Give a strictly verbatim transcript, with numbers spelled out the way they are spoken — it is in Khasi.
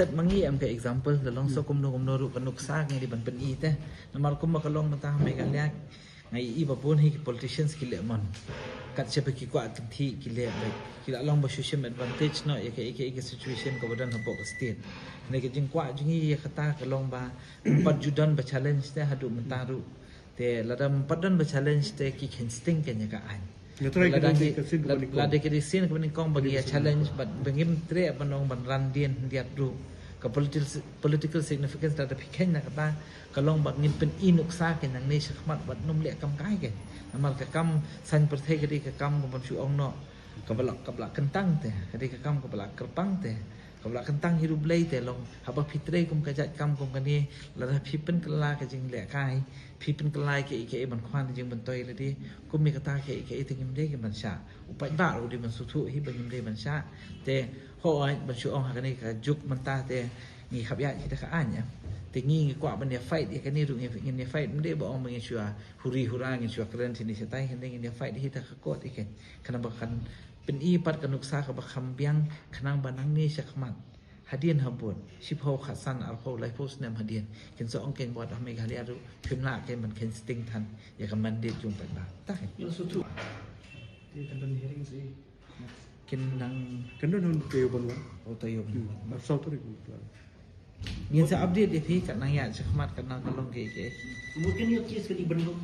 Set ma ngi em ka example da long so kumno kumno ruh ka nuksa ngi dei ban pyni te. Namar kumba ka long mynta ha Meghalaya nga i ba bun hi ki politicians ki leh mon. Kat shaba ki kwah kynthih ki leh beit. Ki la long ba shu shim advantage noh ïa ka, ïa ka, ïa ka situation kaba don hapoh ka state. Ne ka jingkwah jong ngi ïa kata ka long ba ym pat ju don ba challenge te haduh mynta ruh. Te lada ym pat don ba challenge te ki kheiñ sting kein ïa ka aiñ. Nga try ka Lada don ki, ka sien kaba la-, nyngkong. Lada ka dei sien kaba nyngkong ba ngi ïa challenge bad ba ngim treh ban ong ban ran dien hyndiat ruh. Ka political, political significance lada phi kheiñ na kata ka long ba ngin pyni nuksa kein nangne shakhmat bad ym leh kam kai kein. Namar ka kam saiñ pyrthei ka dei ka kam kaba shu ong noh. Kaba la, kaba la kyntang te, ka dei ka kam kaba la kyrpang te. Kaba la kyntang hi ruh Blei te long, haba phi trei kum ka jait kam kum kane, lada phi pynkylla ka jinglehkai, phi pynkylla ïa kaei kaei ban khwan jingmyntoi lade, kum ïa kata kaei kaei te ngim dei ban shah. U paidbah ruh u dei ban sngewthuh hi ba ngim dei ban shah. Te hooid ban shu ong ha kane ka juk mynta te ngi khapïaid hi da ka aiñ. Te ngi ngi kwah ban ïa fight ïa kane ruh ngi, ngin ïa fight ym dei ba ong ba ngin shu ïa huri hura ngin shu ïa kren shane shatai, hynrei ngin ïa fight hi da ka court ïa kane. Khnang ba kan pyni pat ka nuksa kaba kham biang khnang ba nangne shakhmat. Hadien habud, shiphew, khatsan, arphew, laiphew snem hadien. Kin sa ong kein ba wat ha Meghalaya ruh phim lah kein ban kheiñ sting than ïa ka mandate jong paidbah. Ta kein. Ïa, sngewthuh. Te kan don hearing shi. Kin nang Kan don hynriew taïew ban wan. Oh, taïew ban wan. Hmm. Arphew saw tarik. Ngin sa update ïa phi kat nang ïaid shakhmat kat nang ka long kaei kaei. Mungkin ïa case ka dei ban long.